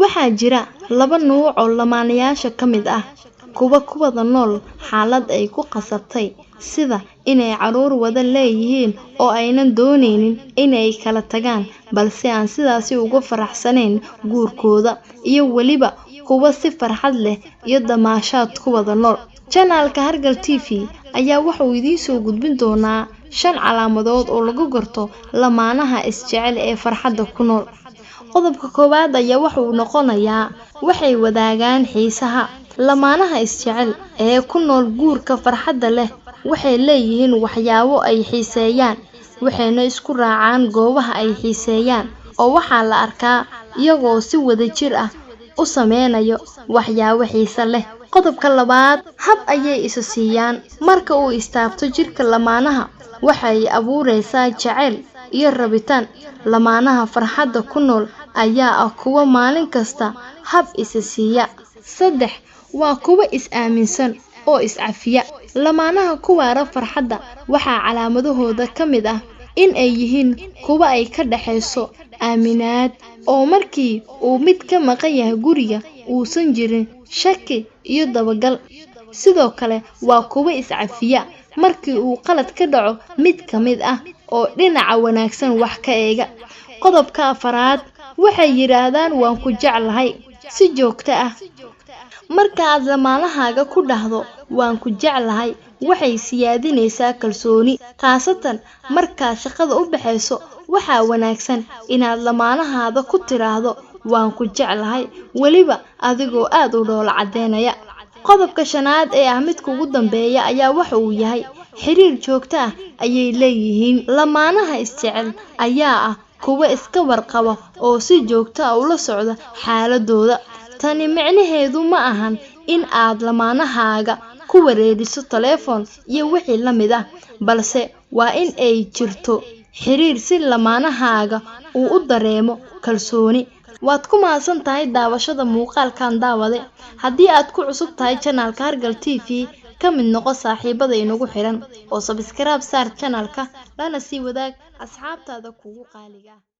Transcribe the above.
Waxaa jira laba nuuc oo lamaanayaasha ka mid ah, kuwa ku wada nool xaalad ay ku qasabtay, sida inay carruur wada leeyihiin oo aynan dooneynin inay kala tagaan balse aan sidaasi ugu faraxsanayn guurkooda, iyo weliba kuwa si farxad leh iyo damaashaad ku wada nool. Janaalka Hargal TV ayaa waxa uu idiin soo gudbin doonaa 5 calaamadood oo lagu garto lamaanaha isjecel ee farxadda ku nool. Qodobka koowaad ayaa waxa uu noqonayaa waxay wadaagaan xiisaha. Lamaanaha isjecel ee ku nool guurka farxadda leh waxay leeyihiin waxyaabo ay xiiseeyaan, waxayna isku raacaan goobaha ay xiiseeyaan, oo waxaa la arkaa iyagoo si wadajir ah u sameynayo waxyaabo xiiso leh. Qodobka labaad, hab ayay isa siiyaan. Marka uu istaabto jirka lamaanaha, waxay abuureysaa jacayl iyo rabitaan. Lamaanaha farxadda ku nool ayaa ah kuwa maalin kasta hab isa siiya. 3, waa kuwa is aaminsan oo is cafiya. Lamaanaha ku waara farxadda waxaa calaamadahooda ka mid ah in ay yihiin kuwa ay ka dhaxayso aaminaad, oo markii uu mid ka maqan yahay guriga uusan jirin shaki iyo dabagal. Sidoo kale waa kuwa is cafiya markii uu qalad ka dhaco mid ka mid ah oo dhinaca wanaagsan wax ka eega. Qodobka afaraad, waxay yiraahdaan waan ku jeclahay si joogto ah. Marka aad lamaanahaaga ku dhahdo waan ku jeclahay, waxay siyaadinaysaa kalsooni, khaasatan markaad shaqada u baxayso. Waxaa wanaagsan inaad lamaanahaada ku tiraahdo waan ku jeclahay, weliba adigoo aad u dhoola caddeynaya. Qodobka shanaad ee ah midka ugu dambeeya ayaa waxa uu yahay xiriir joogto ah ayay leeyihiin. Lamaanaha isjecel ayaa ah kuwa iska warqaba oo si joogto ah ula socda xaaladooda. Tani micnaheedu ma ahan in aad lamaanahaaga ku wareeriso taleefon iyo wixii la mid ah, balse waa in ay jirto xiriir si lamaanahaaga uu u dareemo kalsooni. Waad ku mahadsan tahay daawashada muuqaalkan daawade. Haddii aad ku cusub tahay janaalka Hargal TV, ka mid noqo saaxiibada inagu xiran oo subscribe saar janaalka, lana sii wadaag asxaabtaada kugu qaaliga ah.